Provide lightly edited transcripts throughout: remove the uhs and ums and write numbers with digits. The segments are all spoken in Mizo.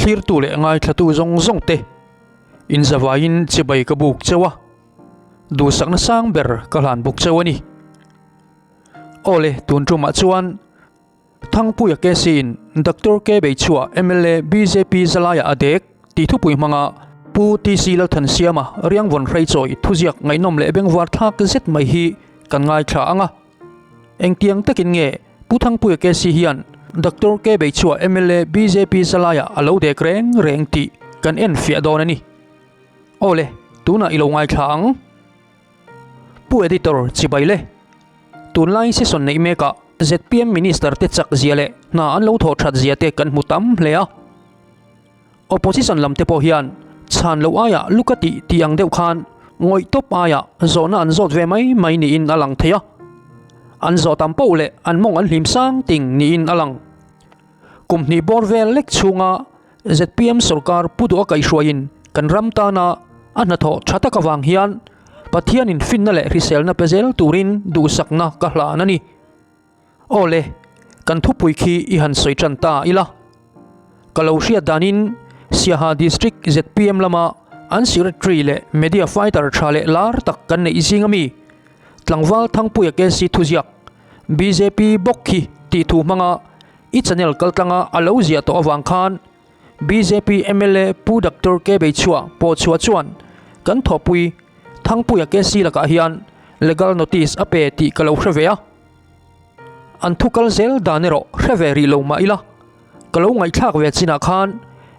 Thlirtu leh ngaithlatu zawng zawng te inzavaiin chibai ka buk cheu a, duhsakna sang ber ka hlan buk cheu a ni. Aw le, tun tumah chuan Thangpuia KC-in Doctor K Beichhua mla bjp zalaiah a dek tih thupui hmanga Pu TC Lalthansiama riangvawn hreichawi thuziak ngaihnawm leh bengvar thlak zet mai hi kan ngaithla ang a. Engtiang takin nge Pu Thangpuia KC hian Doctor K Beichhua mla bjp zalaiah a lo dek reng reng tih kan enfiah dawn a ni. Aw le, tunah i lo ngaithla ang. Pu Editor, Chibai le. Tunlai session neih mekah zpm Minister te chak zia leh hna an lo thawh that zia te kan hmu tam hle a. Opposition lam te pawh hian chhan loh aiah lu ka tih tih ang deuh khan ngawih tawp aiah zawhna an zawt ve mai mai niin a lang thei a. An zawh tam poh leh an mawng an hlim sang ting niin a lang. Kum hnih bawr vel lek chhunga zpm sorkar pu duh a kaihhruaiin kan ram tana a hnathawh tha tak avang hian Pathianin finna leh hriselna pe zel turin duhsakna ka hlan a ni. Aw le, kan thupui khi i han sawi tan ta ila. Ka lo hriat danin Siaha District zpm lama an Secretary leh Media Fighter tha leh lar tak kan neih zing ami Tlangval Thangpuia KC thuziak bjp bawk khi tih thu hmanga i channel kaltlanga a lo ziah tawh avang khan bjp mla Pu Doctor K Beichhua pawhchhuah chuan kan thawhpui Thangpuia KC lakah hian legal notice a pe tih ka lo hre ve a. An thu kal zel dan erawh hre ve rih lo mah ila, ka lo ngaihthlak ve chinah khan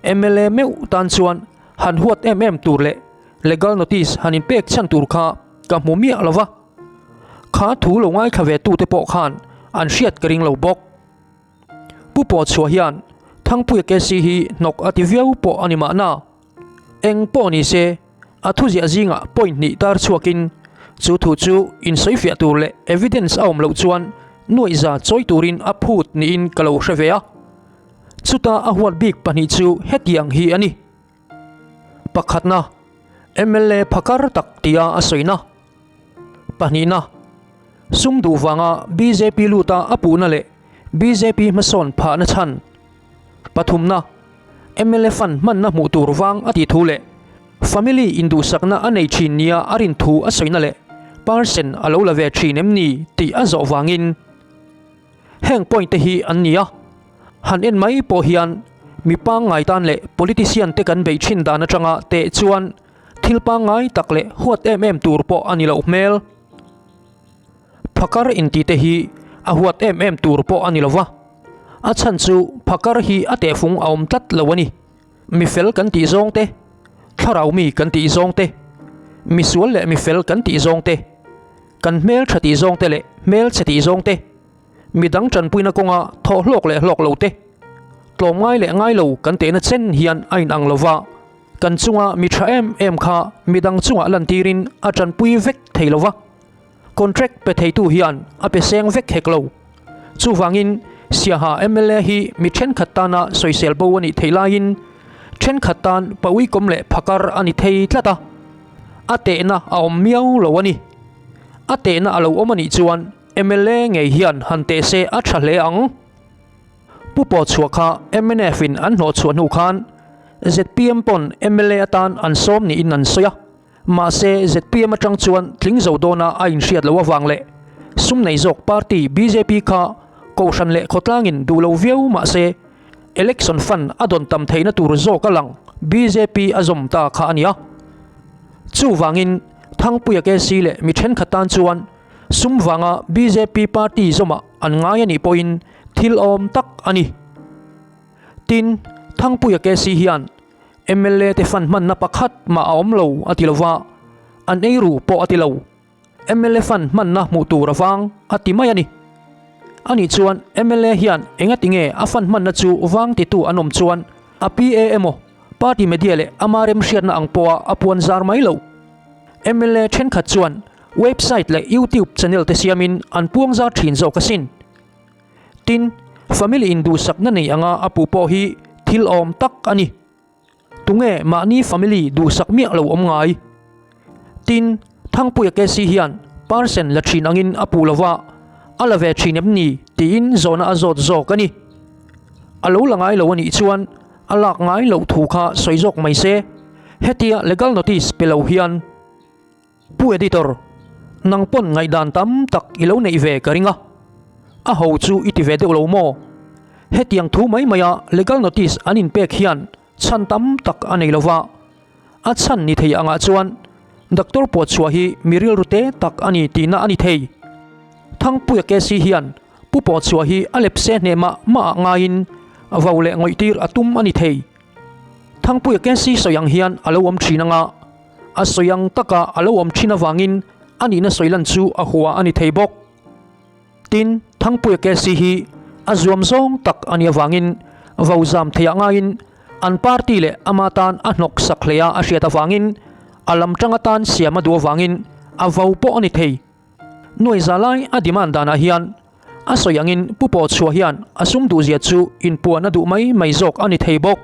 mla meuh tan chuan han huat em em tur leh legal notice han inpek chhan tur kha ka hmu miah lo va. Kha thu lo ngaithla ve tute pawh khan an hriat ka ring lo bawk. Pu Pawchhuah hian Thangpuia KC hi hnawk a ti viau pawh a ni mahna. Eng pawh ni se, a thuziah zingah point hnih tar chhuakin chu thu chu insawifiah tur leh evidence a awm loh chuan nuaihza chawi turin a phut niin ka lo hre ve a. Chuta a huat bik pahnih chu hetiang hi a ni. Pakhatna, mla phakar tak tia a sawina. Pahnihna, sum duh vanga bjp luta a puhna leh bjp hmasawn phahna chhan. Pathumna, mla fund hmanna hmuh tur vang a tih thu leh family induhsakna a nei thin nia a rin thu a sawina leh percent a lo la ve thin em ni tih a zawh vangin heng point te hi an ni a. Han en mai pawh hian mi pangngai tan leh politician te kan beih thin dan atanga teh chuan thil pangngai tak leh huat em em tur pawh a ni loh hmel. Phakar inti te hi a huat em em tur pawh a ni lo va, a chhan chu phakar hi a tehfung a awm tlat lo a ni. Mi fel kan tih zawng te, thlarau mi kan tih zawng te, mi sual leh mi fel kan tih zawng te, kan hmel tha tih zawng te leh hmel chhe tih zawng te, mi dang tanpuina kawnga thawh hlawk leh hlawk lo te, tlawm ngai leh ngai lo kan tehna chen hian a inang lo va, kan chunga mi tha em em kha mi dang chungah lantirin a tanpui vek thei lo va. Contract pe theitu hian a pe seng vek hek lo. Chuvangin Siaha mla hi mi thenkhat tana sawisel bo a nih theih laiin thenkhat tan pauikawm leh phakar a ni thei tlat a, a tehna a awm miau lo a ni. A tehna a lo awm a nih chuan mla ngei hian han teh se a tha hle ang. Pu Pawchhuah kha mnf in an hnawhchhuah hnu khan zpm pawn mla atan an sawm niin an sawi a. Mahse, zpm atang chuan tling zo dawna a inhriat loh avang leh sum nei zawk party bjp kha kohhran leh khawtlangin duh lo viau mahse, election fund a dawn tam theihna tur zawk a lang bjp a zawm ta kha a nia. Chuvangin, Thangpuia KC leh mi thenkhat tan chuan sum vanga bjp party zawmah an ngai a nih pawhin thil awm tak a ni. Tin, Thangpuia KC hian Mla te fund hmanna pakhat mah a awm lo a ti lo va, an ei ru pawh a ti lo. Mla fund hmanna hmuh tur avang a ti mai a ni. Ani chuan mla hian engati nge a fund hmanna chu vang titu an awm chuan a PA emaw party media leh ama remhriatna ang pawha a puan zar mai lo. Mla thenkhat chuan website leh youtube channel te siamin an puang zar thin zawk asin. Tin, family induhsakna nei anga a puh pawh hi thil awm tak a ni. Tunge mahni family duhsak miah lo awm ngai? Tin, Thangpuia KC hian parsen la thin angin a puh lova, a la ve thin em ni tiin zawhna a zawt zawk a ni. A lo la ngai lo a nih chuan. a lak ngai loh thu kha sawi zawk mai se, hetia legal notice pe lo hian. Pu Editor, nang pawn ngaihdan tam tak i lo neih ve ka ring a, a ho chu i ti ve deuh lo maw? Hetiang thu mai maia legal notice an inpek hian chhan tam tak a nei lo va, a chhan ni thei angah chuan Doctor Puatchhuah hi mi rilru te tak a ni tihna a ni thei. Thangpuia KC hian Pu Puatchhuah hi a lepse hneh mah mah ah ngaiin vau leh ngawihtir a tum a ni thei. Thangpuia KC sawi ang hian a lo awm thin anga a sawi ang taka a lo awm thin avangin a nihna sawi lan chu a hua a ni thei bawk. Tin, Thangpuia KC hi a zuam zawng tak a nih avangin vo zam theiah ngaiin an party leh ama tan a hnawk sak hle a a hriat avangin a lam tang atan siam a duh avangin a vo pawh a ni thei. Nuai za lai a demand danah hian a sawi angin Pu Pawchhuah hian a sum duhzia chu inpuan a duh mai mai zawk a ni thei bawk.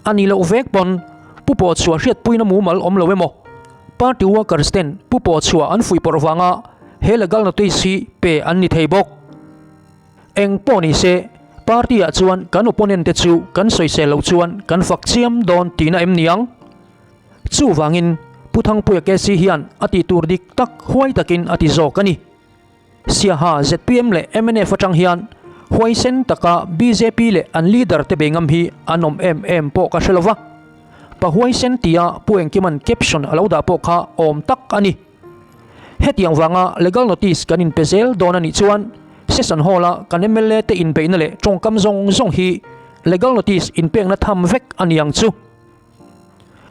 A ni loh vek pawn Pu Pawchhuah hriatpuina mumal awm lo emaw? Party workers ten Pu Pawchhuah an fuihpawrh vanga he legal notice hi pe an ni thei bawk. Eng pawh ni se, party ah chuan kan opponent te chu kan sawisel loh chuan kan fak chiam dawn tihna em niang? Chuvangin Pu Thangpuia KC hian a tih tur dik tak huai takin a ti zawk a ni. Siaha zpm leh mnf atang hian huaisen taka bjp leh an leader te bei ngam hi an awm em em pawh ka hre lova. Pa huaisen tia Pu Engkiman caption a lo dah pawh kha awm tak a ni. Hetiang vanga legal notice kan inpe zel dawn a nih chuan session hall a kan mla te inbeihna leh tawngkam zawng zawng hi legal notice inpekna tham vek a ni ang chu.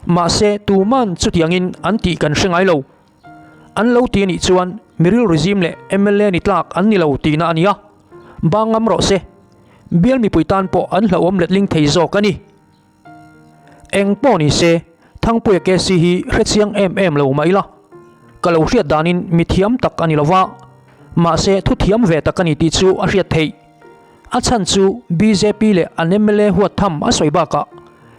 Mahse tuman chutiangin an tih kan hre ngai lo. An lo ti a nih chuan mi rilru zim leh mla ni tlak an ni lo tihna a ni a, bang ngam rawh se. Bial mipui tan pawh an hlauhawm letling thei zawk a ni. Eng pawh ni se, Thangpuia KC hi hrechiang em em lo mah ila, ka lo hriat danin mi thiam tak a ni lo va, mahse thu thiam ve tak a ni tih chu a hriat theih. A chhan chu bjp leh an mla huat tham a sawi bakah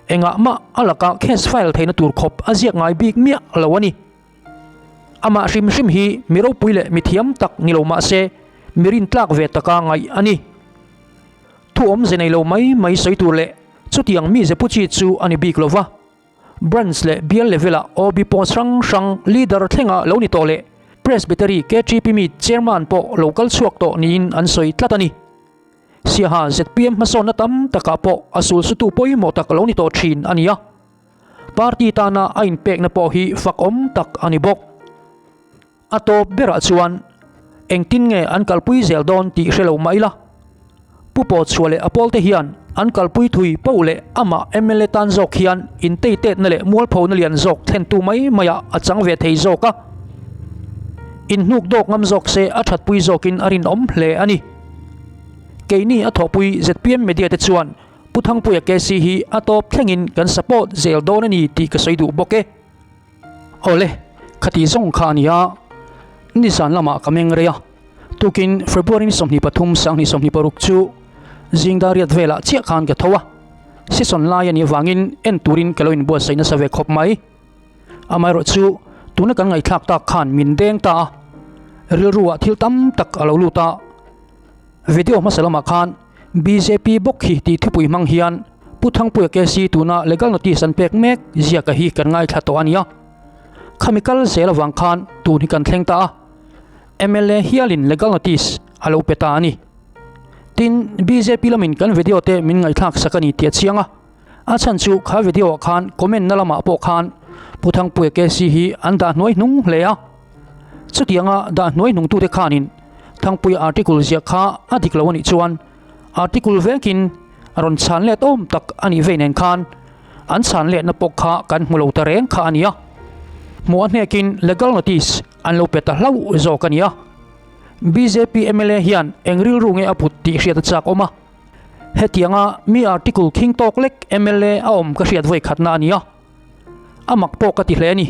engah mah a laka case file theihna tur khawp a ziak ngai bik miah lo a ni. Amah hrim hrim hi mi ropui leh mi thiam tak ni lo mah se mi rintlak ve taka ngaih a ni. Thu awmze nei lo mai mai sawi tur leh chutiang mi ze pu chi chu a ni bik lo va. Branch leh bial level ah OB post hrang hrang leader thlenga lo ni tawh leh Presbytery KTP mi chairman pawh lo kal chhuak tawh niin an sawi tlat a ni. Siaha zpm hmasawnna tam takah pawh a sulsutu pawimawh tak lo ni tawh thin a ni a. Party tana a inpekna pawh hi fakawm tak a ni bawk. A tawp berah chuan engtin nge an kalpui zel dawn tih hre lo mah ila, Pu Pawchhuah leh a pawlte hian an kalpui thui poh leh amah mla tan zawk hian inteitetna leh mualphona lian zawk thlentu mai maiah a chang ve thei zawk a. Inhnuk dawk ngam zawk se a thatpui zawkin a rinawm hle a ni. Keini a thawhpui zpm media te chuan Pu Thangpuia KC hi a tawp thlengin kan support zel dawn a ni tih ka sawi duh bawk e. Awle, khati zawng kha a ni a, nizan lamah ka meng rei a, tukin February ni 23 sanghnih 26 chu zing dar riat velah chiah khan ka tho a, season lai a nih avangin en turin ka lo inbuatsaih nasa ve khawp mai. Amaherawh chu tuna kan ngaihthlak tak khan min deng ta a, rilruah thil tam tak a lo lut a, video hmasa lamah khan bjp bawk hi tih thupui hmang hian Pu Thangpuia KC tuna legal notice an pek mek ziaka hi kan ngaithla tawh a nia. Khami kal zel avang khan tun hi kan thleng ta a. Mla hialin legal notice a lo pe ta a ni. Tin, bjp lamin kan video te min ngaihthlak sak a ni tih a chiang a. A chhan chu kha video ah khan comment na lamah pawh khan Pu Thangpuia KC hi an dah hnuai hnung hle a. Chutianga dah hnuai hnungtute khanin Thangpuia article ziah kha a dik lo a nih chuan Article vekin rawn chhan let awm tak a nih vei nen khan an chhan letna pawh kha kan hmu lo ta reng kha a nia. Hmuh a hnekin legal notice an lo pe ta hlauh zawk a nia. Bjp mla hian eng rilru nge a put tih hriat a chak awm a. Hetianga mi article khing tawk lek mla a awm ka hriat vawi khatna a nia. A mak pawh ka ti hle a ni.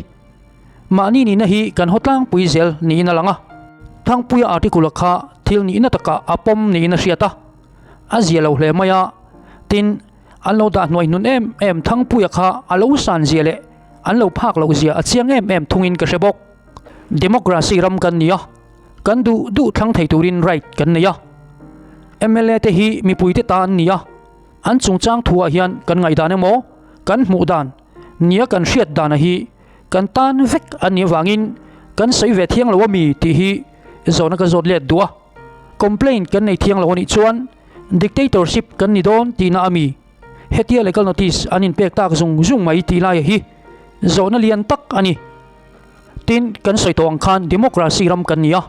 Mahni nihna hi kan haw tlangpui zel niin a lang a. Thangpuia article-a kha thil nihna takah a pawm niin a hriat a, a zia lo hle mai a. Tin, an lo dah hnuai hnun em em Thangpuia kha a lo san zia leh an lo phak loh zia a chiang em em thungin ka hre bawk. Democracy ram kan ni a, kan duh duh thlang thei turin right kan nei a. Mla te hi mipuite ta an ni a. An chungchang thuah hian kan ngaihdan emaw, kan hmuh dan nia kan hriat dana hi kan tan vek a nih avangin kan sawi ve thiang lo ami tih hi zawhna ka zawt let duh a. Complaint kan nei thiang lo anih chuan dictatorship kan ni dawn tihna ami hetia legal notice an inpek tak zung zung mai tih laia hi zawhna lian tak a ni. Tin, kan sawi tawh ang khan democracy ram kan ni a,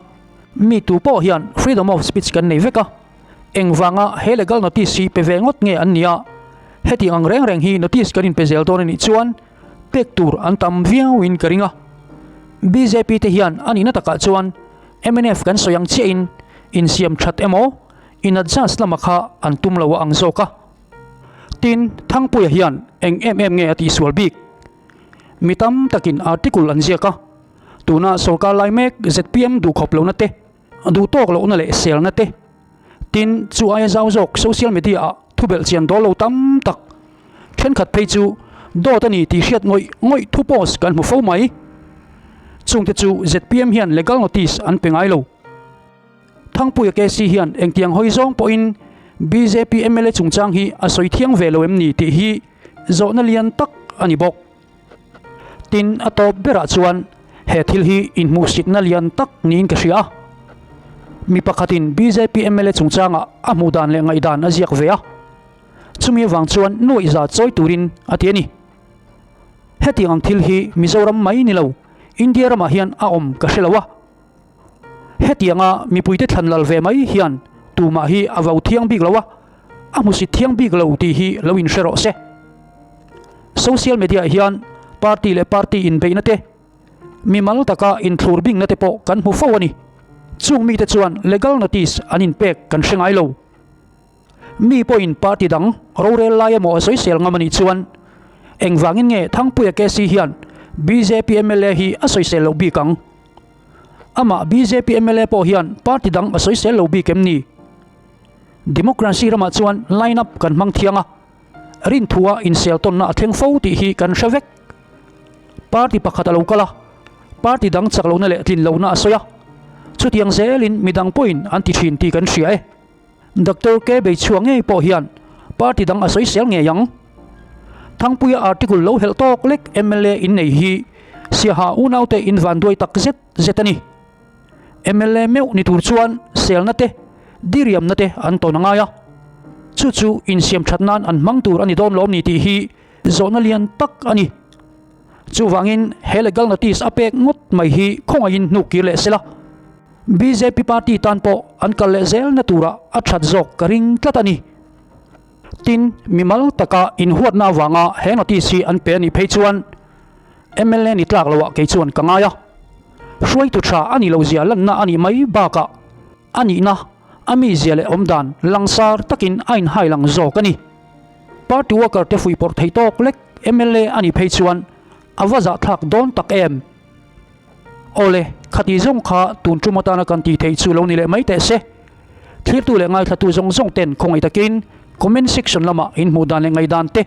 mi tu pawh hian freedom of speech kan nei vek a. Engvanga he legal notice hi pe ve ngawt nge an nia? Hetiang ang reng reng hi notice kan inpe zel dawn a nih chuan pek tur an tam viauin ka ring a. Bjp te hian a nihna takah chuan mnf kan sawi ang chiahin insiam that emaw in adjust lama kha an tum lo a ang zawk a. Tin, Thangpuia hian eng em em nge a tihsual bik? Mi tam takin article an ziak a, tuna sorkar lai mek zpm duhkhawp lohna te, duh tawk lohna leh selna te, tin chu aia zau zawk social media ah thu belh chian dawl lo tam tak thenkhat phei chu dawt a ni tih hriat ngawih ngawih thu post kan hmu fo mai. Chungte chu zpm hian legal notice an pe ngai lo. Thangpuia KC hian engtiang hawi zawng pawhin bjp mla chungchang hi a sawi thiang ve lo em ni tih hi zawhna lian tak a ni bawk. Tin, a tawp berah chuan he thil hi inhmuhsitna lian tak niin ka hria a. Mi pakhatin bjp mla chungchangah a hmuh dan leh ngaihdan a ziak ve a, chumi avang chuan nuaih za chawi turin a ti a ni. Hetiang ang thil hi Mizoram mai ni lo, India ramah hian a awm ka hre lo a. Hetianga mipuite thlan lal ve mai hian tumah hi a vau thiang bik lo a, a hmusit thiang bik lo tih hi lo inhre rawh se. Social media ah hian party leh party inbeihna te, mimal taka inthlur bingna te pawh kan hmu fo a ni. Chung mite chuan legal notice an inpek kan hre ngai lo. Mi pawhin party dang rorel lai emaw a sawisel ngam a nih chuan engvangin nge Thangpuia KC hian bjp mla hi a sawisel loh bik ang? Amah bjp mla pawh hian party dang a sawisel lo bik em ni? Democracy ramah chuan line up kan hmang thiang a, rinthua insel tawnna a thleng fo tih hi kan hre vek. Party pakhat a lo kal a, party dang chak lohna leh tlin lohna a sawi a, chutiang zelin midang pawhin an ti thin tih kan hria e. Doctor K Beichhua ngei pawh hian party dang a sawisel ngei ang. Thangpuia article lo helh tawk lek mla in nei hi Siaha unaute in vanduai tak zet zet a ni. Mla meuh ni tur chuan selna te, diriamna te an tawn a ngai a. Chu chu insiam that nan an hmang tur a ni dawn lawm ni tih hi zawhna lian tak a ni. Chuvangin he legal notice a pek ngawt mai hi khawngaihin hnuk kir leh sela. Bjp party tan pawh an kal leh zelna turah a that zawk ka ring tlat a ni. Tin, mimal taka inhuatna avanga he notice hi an pe a nih phei chuan mla ni tlak loah kei chuan ka ngai a. Hruaitu tha a nih lohzia lanna a nih mai bakah a nihna, a mizia leh awmdan langsar takin a inhai lang zawk a ni. Party worker te fuihpawrh thei tawk lek mla a nih phei chuan a va zahthlak dawn tak em? Awle, khati zawng kha tun tum atana kan tih theih chu lo ni leh mai teh se. Thlirtu leh ngaithlatu zawng zawng ten khawngaih takin comment section lamah in hmuh dan leh ngaihdan te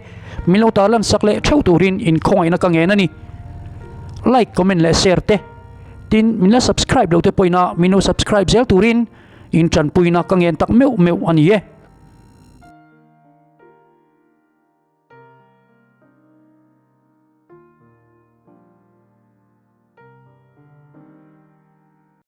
min lo tarlan sak leh theuh turin in khawngaihna ka ngen a ni. Like, comment leh share te. Tin, min la subscribe lo te pawhin a min lo subscribe zel turin in tanpuina ka ngen tak meuh meuh a ni e.